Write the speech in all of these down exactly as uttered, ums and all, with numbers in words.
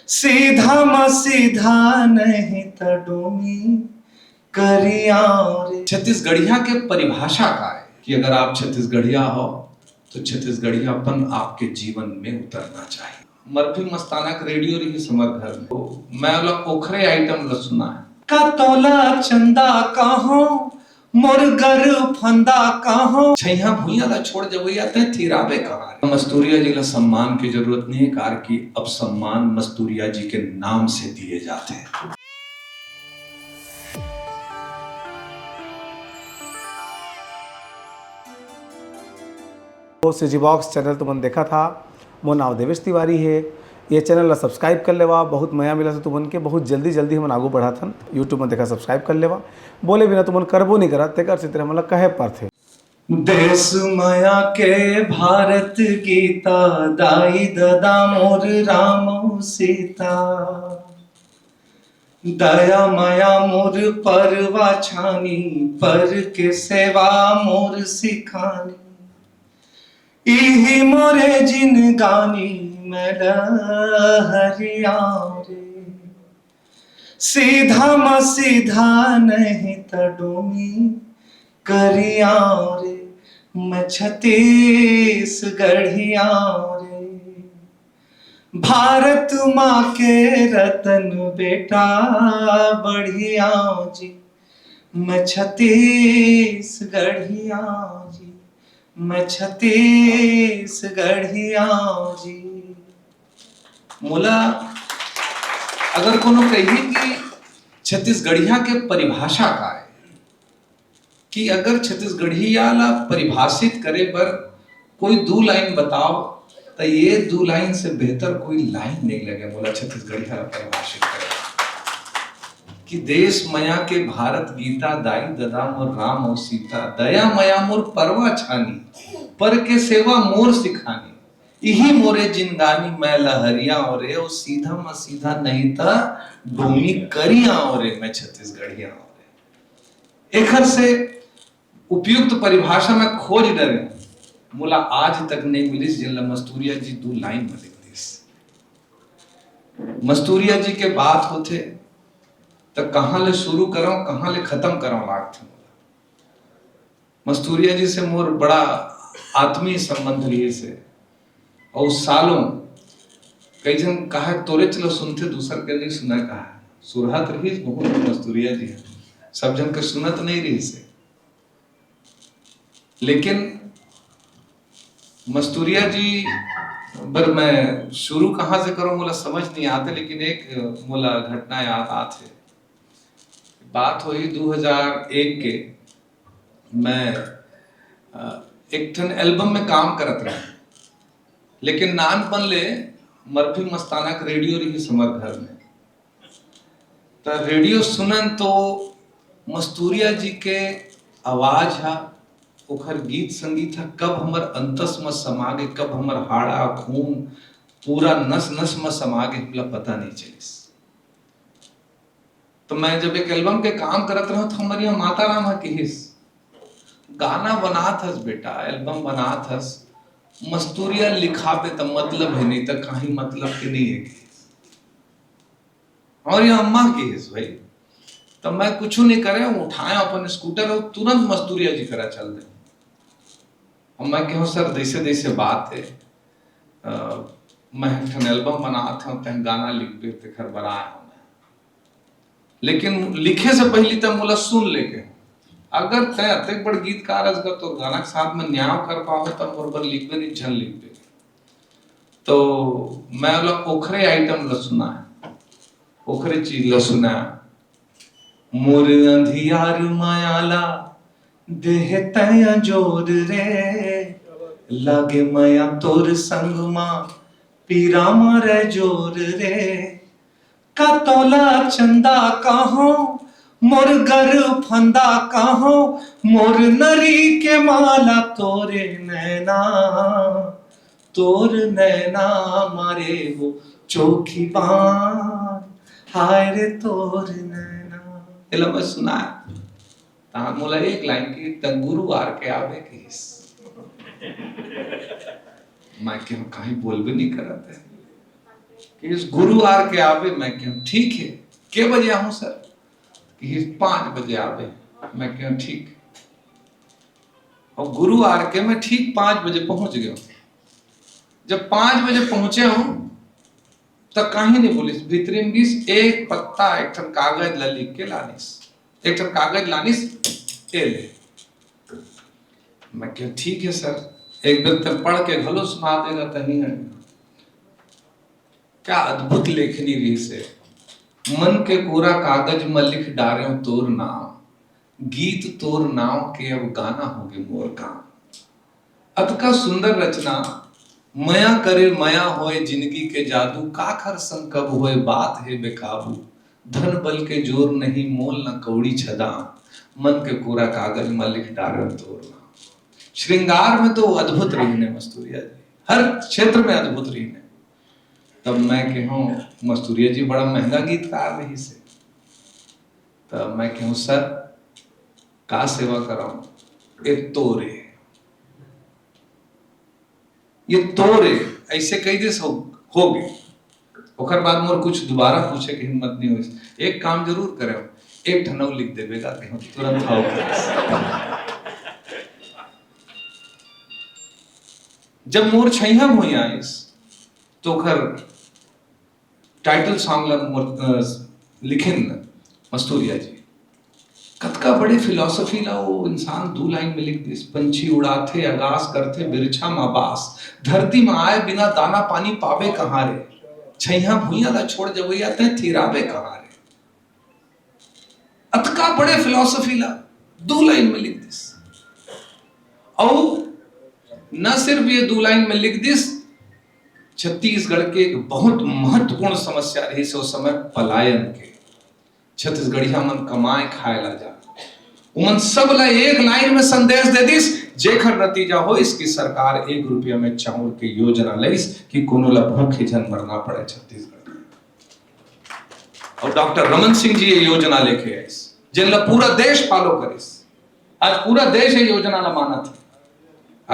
सीधा म सीधा नहीं त डोमी करियाव रे। छत्तीसगढ़िया के परिभाषा का है कि अगर आप छत्तीसगढ़िया हो तो छत्तीसगढ़ियापन आपके जीवन में उतरना चाहिए। मरफी मस्ताना के रेडियो रही हमर घर में, तो मैं वाला ओखरे आइटम ल सुना है। का तोला चंदा कहो, मोर गर फंदा कहो। छैहा भुइया ला छोड़ जवैया, तै थिराबे कहाँ रे? मस्तूरिया जी ला सम्मान की जरूरत नहीं है, कार कि अब सम्मान मस्तूरिया जी के नाम से दिए जाते हैं। वो सीजी बॉक्स चैनल तुमन देखा था, मोर नाव देवेश तिवारी है। ये चैनल ला सब्सक्राइब कर लेवा, बहुत मया मिला था तुमन के। बहुत जल्दी जल्दी हमन आगू बढ़त हन। YouTube में देखा, सब्सक्राइब कर लेवा। बोले बिना तुमन करबो नहीं करत, तेकर सेती हमन ला कहे परथे। देश मया के भारत गीता, दाई ददा मोर राम अउ सीता। दया मया मोर परवा छानी, पर के सेवा मोर सिखानी। इही मोरे जिनगानी मैं लहरियाव रे। सीधा म सीधा नहीं त डोमी करियाव रे, मैं छत्तीसगढ़ियाव रे। भारत माँ के रतन बेटा बढ़ियाव जी, मैं छत्तीसगढ़ियाव जी, मैं छत्तीसगढ़ियाव जी। मोला अगर कोनो कही कि छत्तीसगढ़िया के परिभाषा का है, कि अगर छत्तीसगढ़िया ला परिभाषित करे बर कोई दू लाइन बताओ, त ये दू लाइन से बेहतर कोई लाइन नहीं लगे मोला छत्तीसगढ़िया ला परिभाषित करे। कि देश मया के भारत गीता, दाई ददा मोर राम अउ सीता, दया मया मोर परवा छानी, पर के सेवा मोर सिखानी, इही मोरे जिनगानी मैं लहरियाव रे, अउ सीधा म सीधा नहीं त डोमी करियाव रे, मैं छत्तीसगढ़ियाव रे। एखर से उपयुक्त परिभाषा मैं खोज डरे, मोला आज तक नहीं मिलिस, जेन ला मस्तूरिया जी दू लाइन में लिख दिस। मस्तूरिया जी के बात होथे, त कहाँ ले शुरू करंव, कहाँ ले खत्म करंव लागथे मोला। मस्तूरिया जी से मोर बड़ा आत्मीय संबंध रहिस हे, अउ सालों कई झन कहा, "तोरेच ल सुनथे, दूसर के नहीं सुना," कहा। सुरहत रहिस बहुत मस्तूरिया जी ह, सब झन के सुनत नहीं रहिस हे। लेकिन मस्तूरिया जी बर मैं शुरू कहाँ से करंव, मोला समझ नहीं आते, लेकिन एक मोला घटना याद आत हे। बात होही दू हजार एक के, मैं, अ, एक ठन एल्बम में काम करत रहेंव, लेकिन नानपन ले मरफी मस्ताना के रेडियो रहिस हमर घर में। त रेडियो सुनन तो मस्तूरिया जी के आवाज ह, ओखर गीत संगीत ह कब हमर अंतस म समा गे, कब हमर हाड़ा खून पूरा नस नस म समा गे, हमला पता नहीं चलिस। तो मैं जब एक एल्बम के काम करत रहेंव, तो हमर यहाँ माता राम ह किहिस, "गाना बनात हस बेटा, एल्बम बनात हस, मस्तूरिया लिखाबे त मतलब हे, नहीं त कहीं मतलब के नहीं हे," किहिस। और ये अम्मा किहिस भाई, तो मैं कुछ नहीं करे, उठाए अपन स्कूटर और तुरंत मस्तूरिया जी करा चल दे। और मैं कहूँ, "सर, जैसे जैसे बात है, अ, मैं एक ठन एल्बम बनात हूँ, तैं गाना लिखबे, तेखर बर आए हूँ मैं। लेकिन लिखे से पहली तैं मोला सुन लेके, अगर तैं अतेक बड़ गीतकार हस गा, तोर गाना के साथ में न्याय कर पावे, तब मोर बर लिखबे, नहीं झन लिखबे।" तो मैं ओला ओखरे आइटम ला सुनाए, ओखरे चीज ला सुनाए। मोर अंधियार मया ला देहे तैं जोर रे, लागे मया तोर संग मा पीरा मारे जोर रे। का तोला चंदा कहो, मोर गर फंदा कहो, मोर नरी के माला तोरे नैना, तोर नैना मारे वो चोखी बान, हाय रे तोर नैना। एला मैं सुनाए। तहाँ मोला एक लाइन के, "त गुरुवार के आबे," कहिस। मैं कहूँ, "कहीं बोलबे नहीं करत है।" कहिस गुरुवार के आबे। मैं कहेंव ठीक हे। के बजे आहूं सर? कहिस पाँच बजे आबे। मैं कहेंव ठीक। अउ गुरुवार के मैं ठीक पाँच बजे पहुंच गेंव। जब पाँच बजे पहुंचे हंव, त काहीं नइ बोलिस, भीतरी म गिस, एक पत्ता, एक ठन कागज ला लिख के लानिस, एक ठन कागज लानिस, ए ले। मैं कहेंव ठीक हे सर, एक बेर ते पढ़ के घलो सुना देगा तहीं। का अद्भुत लेखनी रहिस हे। मन के कोरा कागज म लिख डारेंव तोर नांव, गीत तोर नांव के अब गाना होगे मोर गांव। अतका सुंदर रचना, मया करे मया होय जिनगी के जादू, काखर संग कब होय बात हे बेकाबू, धन बल के जोर नहीं मोल न कौड़ी छदा, मन के कोरा कागज म लिख डारेंव तोर नांव। श्रृंगार में तो अद्भुत रहिन हे मस्तूरिया जी, हर क्षेत्र में अद्भुत रहिन हे। तब मैं कहेंव मस्तूरिया जी बड़ा महंगा गीतकार रहिस हे। तब मैं कहेंव सर, का सेवा करंव? ए तोरे, ए तोरे, अइसे कहि दिस, हो, होगे। ओकर बाद मोर कुछ दुबारा पूछे के हिम्मत नइ होइस। एक काम जरूर करेंव, एक ठन अउ लिख देबे गा, कहेंव तुरंत हव कहिस। जब मोर छइहां भुइयां आइस, त ओकर title song ला मोर, अ, लिखिन मस्तूरिया जी। कतका बड़े philosophy ला वो इंसान दू line में लिख दिस। पंछी उड़ाथे अगास, करथे बिरछा म बास, धरती म आए बिना दाना पानी पाबे कहां रे? छइहां भुइयां ला छोड़ जवइया तैं थिराबे कहां रे? अतका बड़े philosophy ला दू line में लिख दिस। अउ न सिर्फ ये दू line में लिख दिस, छत्तीसगढ़ के एक बहुत महत्वपूर्ण समस्या रहिस ओ समय पलायन के। छत्तीसगढ़िया मन कमाए खाए ला जा, उमन सब ला एक line में संदेश दे दिस, जेखर नतीजा होइस कि सरकार एक रुपया में चाउर के योजना लइस कि कोनो ला भूखे झन मरना पड़े छत्तीसगढ़ में। अउ डॉक्टर रमन सिंह जी ये योजना लेके आइस, जेन ला पूरा देश follow करिस। आज पूरा देश ये योजना ला मानत हे।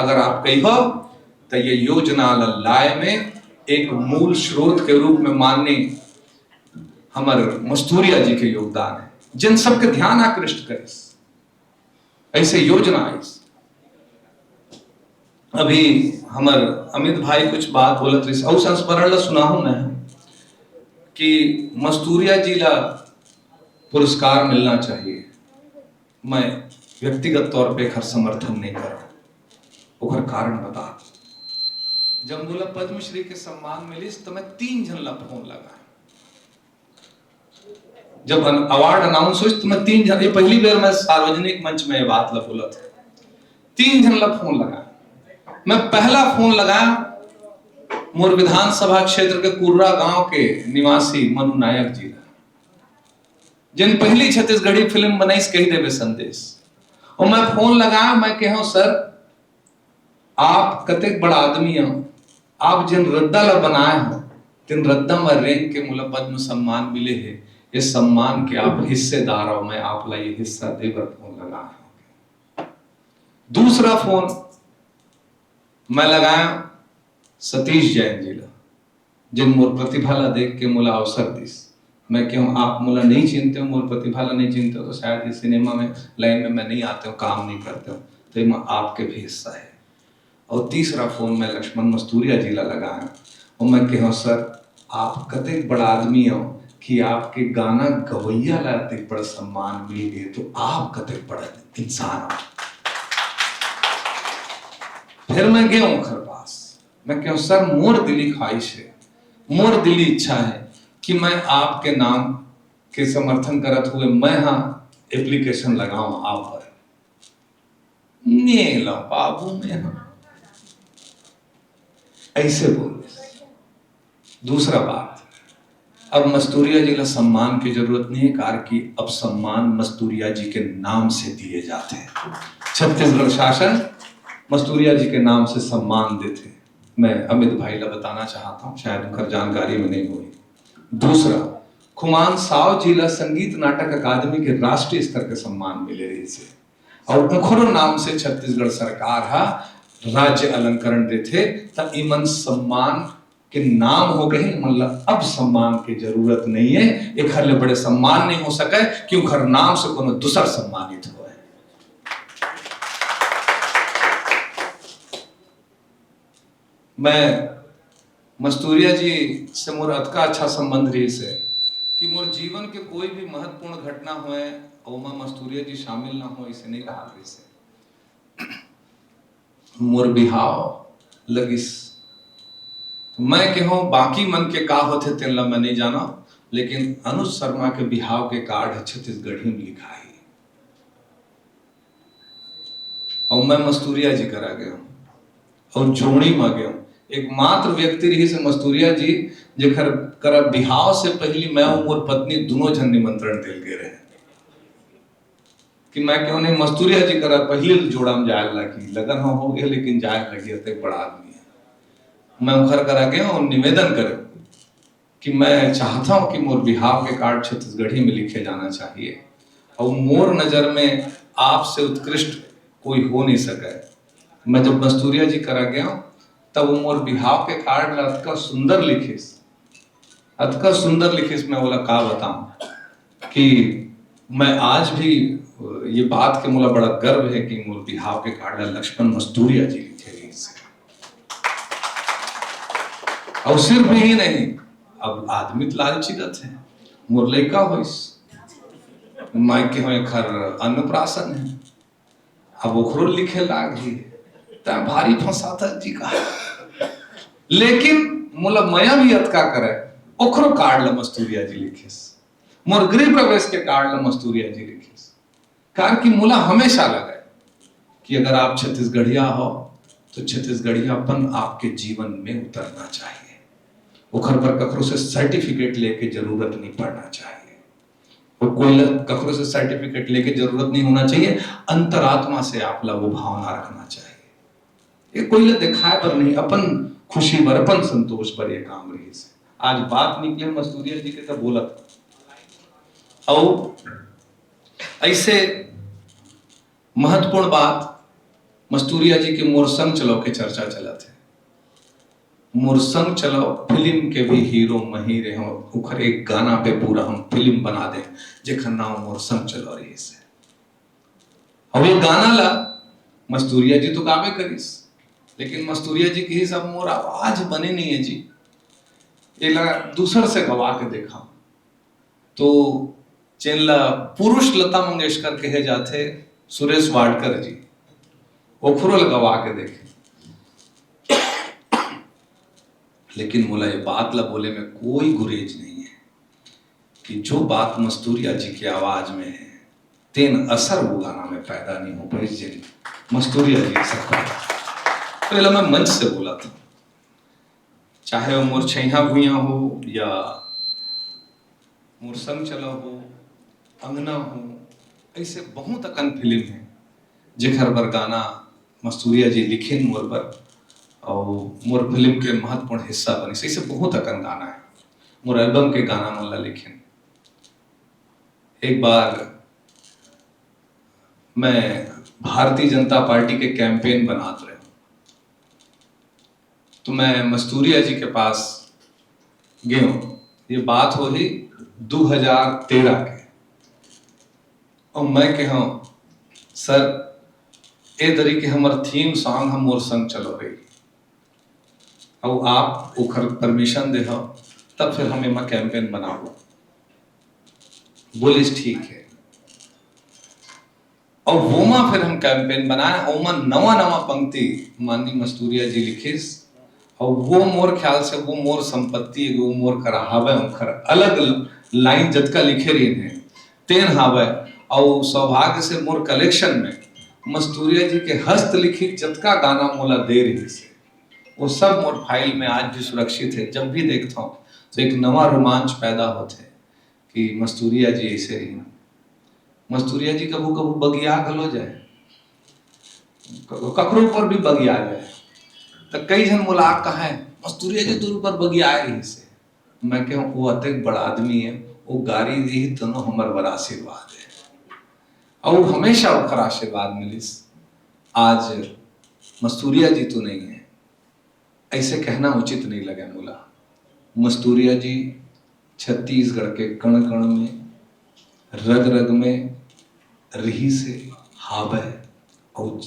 अगर आप कहिहव, त ये योजना ला लाए में एक मूल स्रोत के रूप में माननीय हमर मस्तूरिया जी के योगदान हे, जेन सबके ध्यान आकृष्ट करिस। अइसे योजना आइस। अभी हमर अमित भाई कुछ बात बोलत रहिस, अउ संस्मरण ला सुनाहूं मैं कि मस्तूरिया जी ला पुरस्कार मिलना चाहिए। मैं व्यक्तिगत तौर पे एखर समर्थन नइ करंव। ओखर कारण बता। जब मोला पद्मश्री के सम्मान मिलिस, त मैं तीन झन ला फोन लगाएंव। जब अन-, award announce होइस, त मैं तीन झन, ये पहली बेर मैं सार्वजनिक मंच में ये बात ला बोलत हंव, तीन झन ला फोन लगाएंव। मैं पहला फोन लगाएंव मोर विधानसभा क्षेत्र के कुर्रा गांव के निवासी मनु नायक जी ला, जेन पहली छत्तीसगढ़ी फिल्म बनाइस कहि देबे संदेश। अउ मैं फोन लगाएंव, मैं कहेंव, सर, आप कतेक बड़ा आदमी हो, आप जेन रद्दा ला बनाए हो, तेन रद्दा म रेंग के मोला पद्म सम्मान मिले हे। ये सम्मान के आप हिस्सेदार हो, मैं आप ला ये हिस्सा दे बर फोन लगाए हो। दूसरा फोन मैं लगाएंव सतीश जैन जी ला, जेन मोर प्रतिभा ला देख के मोला अवसर दिस। मैं कहेंव, आप मोला नइ चिनते हो, मोर प्रतिभा ला नइ चिनते हो, तो शायद ये सिनेमा में, line में मैं नइ आतेंव, काम नइ करतेंव, तो एमा आपके भी हिस्सा हे। अउ तीसरा फोन मैं लक्ष्मण मस्तूरिया जी ला लगाएंव अउ मैं कहेंव, सर, आप कतेक बड़ा आदमी हो कि आपके गाना गवइया ला अतेक बड़ा सम्मान मिल गे, तो आप कतेक बड़ा इंसान हो। फिर मैं गेंव ओखर पास, मैं कहेंव, सर, मोर दिली ख्वाहिश हे, मोर दिली इच्छा हे कि मैं आपके नाम के समर्थन करत हुए मैं हा application लगाऊं आप पर। ने ला बाबू में हा। अइसे बोल। दूसरा बात, अब मस्तूरिया जी ला सम्मान के जरूरत नइ हे, काबर कि अब सम्मान मस्तूरिया जी के नाम से दिए जाथे। छत्तीसगढ़ शासन मस्तूरिया जी के नाम से सम्मान देथे। मैं अमित भाई ला बताना चाहत हंव, शायद उनकर जानकारी में नइ होही। दूसरा, खुमान साव जी ला संगीत नाटक अकादमी के राष्ट्रीय स्तर के सम्मान मिले रहिस हे अउ उंखरो नाम से छत्तीसगढ़ सरकार हा राज्य अलंकरण देथे, त इमन सम्मान के नाम हो गए, मतलब अब सम्मान के जरूरत नहीं है। एखर ले बड़े सम्मान नहीं हो सके कि उखर नाम से कोनो दूसर सम्मानित होए। मैं मस्तूरिया जी से मोर अतका अच्छा संबंध रहिस हे कि मोर जीवन के कोई भी महत्वपूर्ण घटना होए, ओमा मस्तूरिया जी शामिल ना होए, इसे नहीं रहा रहिस हे। मोर बिहाव लगिस। तो मैं कहूँ, बाकी मन के का होथे, तेन ला मैं नहीं जाना, लेकिन अनुज शर्मा के बिहाव के कार्ड ह छत्तीसगढ़ी में लिखाही। और मैं मस्तूरिया जी करा गया हूँ और जोड़ी में गया हूँ। एकमात्र व्यक्ति रहिस हे मस्तूरिया जी, जेकर करा बिहाव से पहली मैं और मोर पत्नी दोनों झन निमंत्रण देल गए रहे कि मैं कहूँ, नहीं, मस्तूरिया जी करा पहली जोड़ा में जाए लागी, लगन हो, हो गया, लेकिन जाए लागी, अतेक बड़ा आदमी है। मैं उखर करा गया हूँ और निवेदन करे कि मैं चाहता हूँ कि मोर बिहाव के कार्ड छत्तीसगढ़ी में लिखे जाना चाहिए और मोर नजर में आपसे उत्कृष्ट कोई हो नहीं सके। मैं जब मस्तूरिया जी करा गया हूँ, तब वो मोर बिहाव के कार्ड ला अतका सुंदर लिखिस, अतका सुंदर लिखिस, मैं ओला का बताऊं कि मैं आज भी ये बात के मोला बड़ा गर्व है कि मोर बिहाव के कार्ड ला लक्ष्मण मस्तूरिया जी लिखे रहिस हे। और सिर्फ यही नहीं, अब आदमी तो लालची रथे, मोर लइका होइस, मैं कहूँ एखर अन्नप्राशन है, अब ओखरो लिखे लाग ही, त भारी फंसाता जी का। लेकिन मोला मया भी अतका करे, ओखरो कार्ड ला मस्तूरिया जी लिखिस, मोर गृह प्रवेश के कार्ड ला मस्तूरिया जी लिखिस। कारण कि मोला हमेशा लगे कि अगर आप छत्तीसगढ़िया हो, तो छत्तीसगढ़ियापन आपके जीवन में उतरना चाहिए। ओखर पर ककरो से सर्टिफिकेट लेके जरूरत नहीं पड़ना चाहिए। वो कोई ल-, ककरो से सर्टिफिकेट लेके जरूरत नहीं होना चाहिए। अंतरात्मा से आप ला वो भावना रखना चाहिए। ये कोई ला दिखाए बर नहीं, अपन खुशी बर, अपन संतोष बर ये काम रहिस हे। आज बात निकले मस्तूरिया जी के, तब बोलत अउ ऐसे महत्वपूर्ण बात, मस्तूरिया जी के मोर संग चलो के चर्चा चलत हे। मोर संग चलो फिल्म के भी हीरो मही रहे हो, उखर एक गाना पे पूरा हम फिल्म बना दे, जेखर नाम मोर संग चलो रहिस हे। अब ये गाना ला मस्तूरिया जी तो गावे करिस, लेकिन मस्तूरिया जी कहिस, "अब मोर आवाज बने नहीं है जी, एला दूसर से गवा के देखा।" तो जेन ला पुरुष लता मंगेशकर कहे जाथे, सुरेश वाडकर जी, ओखरो ला गवा के देखे। लेकिन मोला ये बात ला बोले में कोई गुरेज नहीं है कि जो बात मस्तूरिया जी के आवाज में है, तेन असर वो गाना में पैदा नहीं हो पाई, जेन मस्तूरिया जी के साथ। तो एला मैं मंच से बोला था, चाहे वो मोर छैहा भुइयां हो या मोर संग चलो हो, अंगना हो, ऐसे बहुत अकन फिल्म है, जेखर बर गाना मस्तूरिया जी लिखिन मोर बर, और मोर फिल्म के महत्वपूर्ण हिस्सा बनिस। ऐसे बहुत अकन गाना है, मोर एल्बम के गाना मन ला लिखिन। एक बार मैं भारतीय जनता पार्टी के कैंपेन बनात रहे हूँ, तो मैं मस्तूरिया जी के पास गयो। ये बात होही दू हजार तेरह के, और मैं कहो, "सर, ए दरी के हमर थीम सॉन्ग हम मोर संग चलो रही, अउ आप ओखर परमिशन दे हो, तब फिर हम एमा कैंपेन बनाबो।" बोलिस, "ठीक है।" और वोमा फिर हम कैंपेन बनाए, ओमा नवा नवा पंक्ति माननीय मस्तूरिया जी लिखिस, और वो मोर ख्याल से वो मोर संपत्ति, वो मोर करा हवे, ओखर अलग लाइन जतका लिखे रहिन हे, तेन हवे। और सौभाग्य से मोर कलेक्शन में मस्तूरिया जी के हस्तलिखित जतका गाना मोला दे रहिस हे, वो सब मोर फाइल में आज भी सुरक्षित है। जब भी देखता हूँ तो एक नवा रोमांच पैदा होथे कि मस्तूरिया जी ऐसे रहिन। मस्तूरिया जी कभू कभू बगिया घलो जाए, क-, ककरो ऊपर भी बगिया जाए, तो कई झन मोला कहे, "मस्तूरिया जी तोर ऊपर बगियाए रहिस हे।" मैं कहूँ, "वो अतेक बड़ा आदमी है, वो गारी दिही तनो हमर बर आशीर्वाद है।" और हमेशा ओकर आशीर्वाद मिलिस। आज मस्तूरिया जी तो नहीं है, ऐसे कहना उचित नहीं लगे मोला। मस्तूरिया जी छत्तीसगढ़ के कण कण में, रग रग में रहिस हे, हावय, अउ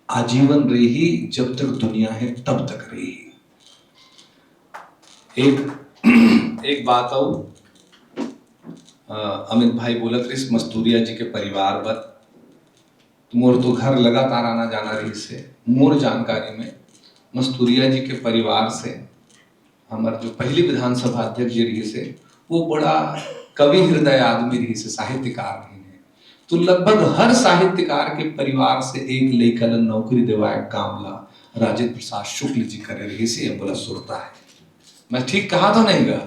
आजीवन रही, जब तक दुनिया हे तब तक रही। एक एक बात अउ, अ, अमित भाई बोलत रहिस मस्तूरिया जी के परिवार बर, मोर तो घर लगातार आना जाना रहिस हे। मोर जानकारी में मस्तूरिया जी के परिवार से हमर जो पहली विधानसभा अध्यक्ष जी रहिस हे, वो बड़ा कवि हृदय आदमी रहिस हे, साहित्यकार रहिन हे। तो लगभग हर साहित्यकार के परिवार से एक लइका ल नौकरी देवाए काम ला राजेंद्र प्रसाद शुक्ल जी करे रहिस हे, ये मोला सुरता हे। मैं ठीक कहा तो नहीं गा?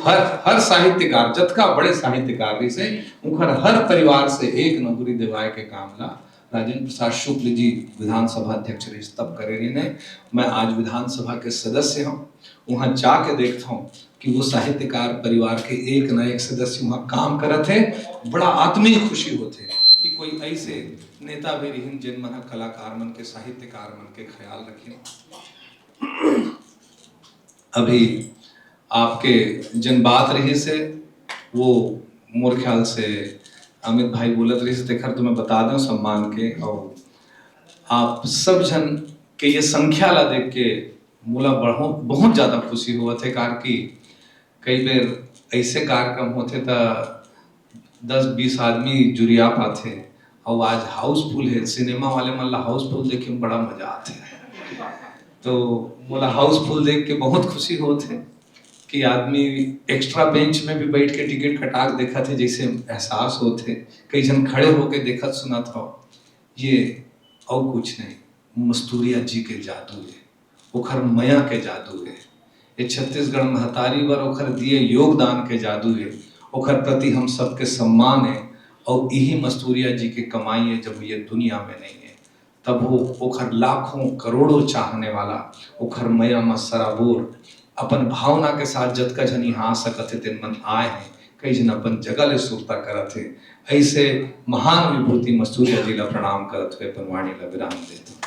हर हर साहित्यकार, जतका बड़े साहित्यकार रहिस हे, उनकर हर परिवार से एक नौकरी देवाए के काम ला राजेंद्र प्रसाद शुक्ल जी विधानसभा अध्यक्ष रहिस तब करे रहिन हे। मैं आज विधानसभा के सदस्य हूँ, वहाँ जाके देखता हूँ कि वो साहित्यकार परिवार के एक ना एक सदस्य वहाँ काम करत हे। बड़ा आत्मीय खुशी होथे कि कोई ऐसे नेता भी रहिन, जिन मन ह कलाकार मन के, साहित्यकार मन के ख्याल रखिन। अभी आपके जन बात रहिस हे, वो मोर ख्याल से अमित भाई बोलत रहिस हे, तेखर तो मैं बता दें सम्मान के। और आप सब जन के ये संख्या ला देख के मोला बहुत, बहुत ज्यादा खुशी होवत हे, कार कि कई बेर ऐसे कार्यक्रम होथे त दस बीस आदमी जुरिया पाथे, और आज हाउसफुल हे। सिनेमा वाले मन ला हाउसफुल देखे में बड़ा मजा आथे। तो मोला हाउसफुल देख के बहुत खुशी होत हे कि आदमी एक्स्ट्रा बेंच में भी बैठ के टिकट कटा के देखत हे, जैसे एहसास होत हे। कई झन खड़े होके देखत सुनत हो। ये अउ कुछ नहीं, मस्तूरिया जी के जादू हे, ओखर मया के जादू हे। ये छत्तीसगढ़ महतारी बर ओखर दिए योगदान के जादू हे। ओखर प्रति हम सबके सम्मान हे। और यही मस्तूरिया जी के कमाई हे, जब ये दुनिया में नहीं हे, तब वो ओखर लाखों करोड़ों चाहने वाला ओखर मया म सराबोर अपन भावना के साथ जतका झन यहाँ आ सकत हे, तेन मन आए हे। कई झन अपन जगह ले सुरता करत हे। ऐसे महान विभूति मस्तूरिया जी ला प्रणाम करत हुए अपन वाणी ला विराम देत हूँ।